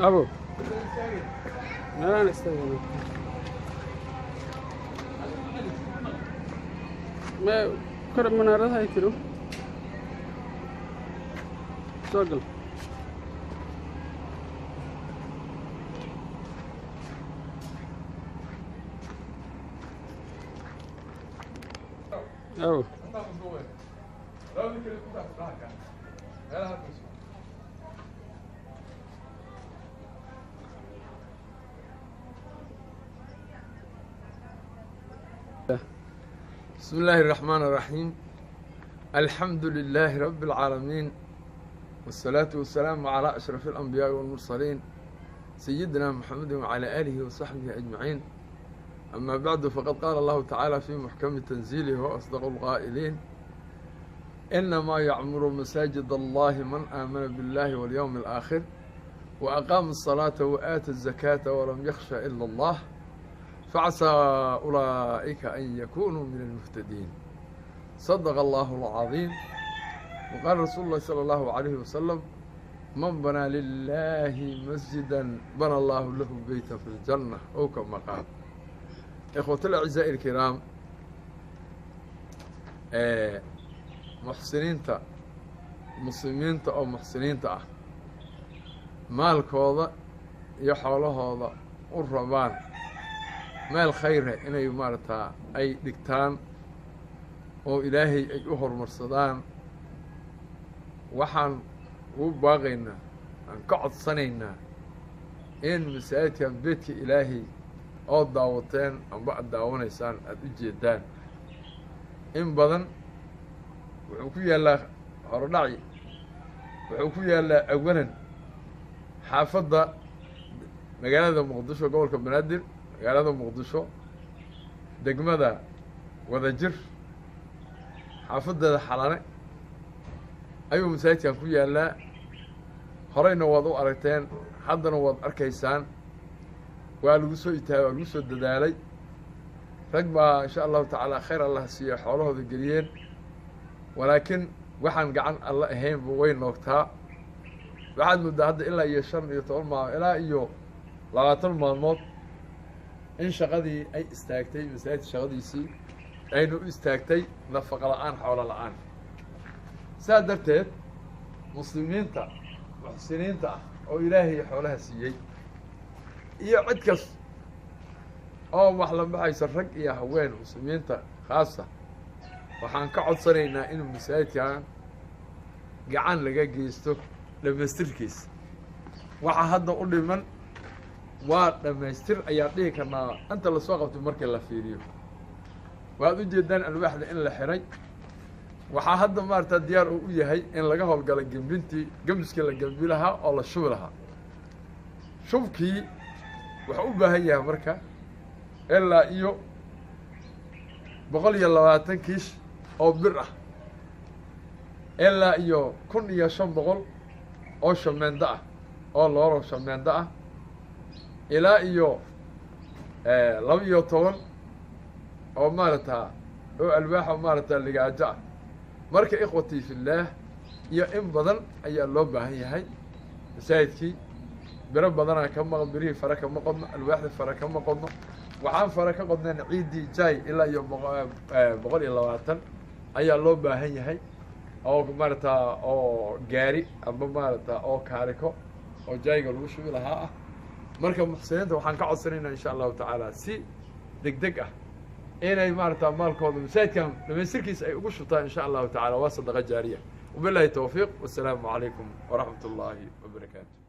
Abo. Meelaan istaagno. Ma kor munaaradaha ay tiro. Soo gal. Abo. بسم الله الرحمن الرحيم. الحمد لله رب العالمين، والصلاة والسلام على أشرف الأنبياء والمرسلين، سيدنا محمد وعلى آله وصحبه أجمعين. أما بعد، فقد قال الله تعالى في محكم تنزيله وأصدق القائلين: إنما يعمر مساجد الله من آمن بالله واليوم الآخر وأقام الصلاة وآتى الزكاة ولم يخش إلا الله، فعسى أولئك أن يكونوا من المهتدين. صدق الله العظيم. وقال رسول الله صلى الله عليه وسلم: من بنى لله مسجدا بنى الله له بيتا في الجنة، أو كما قال. إخوة الأعزاء الكرام، محسنين تا مسلمين تا أو محسنين تا مالكودا يحولهودا الربان meel khayra inay maaragtaa ay dhigtaan oo ilaahay ay u horumarsadaan. Waxaan ugu baaqaynaa, aan ka codsanaynaa in masaajidkan beedka ilaahay oo daawateen amba aad daawanaysaan aada u jeedaan in badan wuxuu ku yaallaa horodhaci, wuxuu ku yaallaa awalan xaafadda magaalada Muqdisho, gobolka Banaadir, magaalada Muqdisho, degmada Wadajir, xaafadeeda Xalane ayuu masaajidkan ku yaallaa. Horeyna waad u aragteen, haddana waad arkaysaan. Waa lagu soo itaagay, waa lagu soo dadaalay. Rag baa insha allahu tacaala khayr allah siiya xoolahooda geliyeen, walaakiin waxaan gacan alla ahaynba way noogtaa. Waxaad mooddaa hadda ilaa iyo 15 maalmo ilaa iyo 20 maalmood in shaqadii ay istaagtay, masaajidka shaqadiisii aynu u istaagtay nafaqa la-aan, xoolo la-aan. Saas darteed muslimiinta muxsiniinta ah oo ilaahay xoolaha siiyey iyo cid kas oo wax la baxaysa, rag iyo haween, muslimiinta khaasa, waxaan ka codsanaynaa inuu masaajidkan gacan laga geysto dhammaystirkiisa. Waxaa hadda u dhiman waa dhammaystir ayaan dhihi karnaa inta lasoo qabtay markii la fiiriyo. Waad u jeedaan alwaaxda in la xiray. Waxaa hadda maarata diyaar uu u yahay in laga howlgalo gembintii, gembiskii la gembi lahaa oo la shubi lahaa. Shubkii wuxuu u baahan yahay marka ilaa iyo 120 kiish oo bir ah, ilaa iyo 1500 oo shameendo ah, oo looro shameendo ah, ilaa iyo 12 oo maaragtaa oo alwaax oo maaragtaa ligaajo ah. Marka ikhwatii fillaah, iyo in badan ayaa loo baahan yahay. Masaajidkii biro badanaa ka maqan, birihii fara kama qodno, alwaaxda fara kama qodno. Waxaan fara ka qodnayn ciiddii jaay ilaa iyo 120 ayaa loo baahan yahay, oo maaragtaa oo gaari amba maaragtaa oo kaariko oo jaayga lagu shubi lahaa ah. Marka muxsiniinta waxaan ka codsanaynaa, insha Allahu tacaala, si deg deg ah inay maarata maalkooda masaajidkan dhamaystirkiisa ay ugu shubtaan, insha Allahu tacala. Waa sadaqa jaariya. Wabillahi towfiiq, wasalaamu calaykum waraxmat ullaahi wabarakaatu.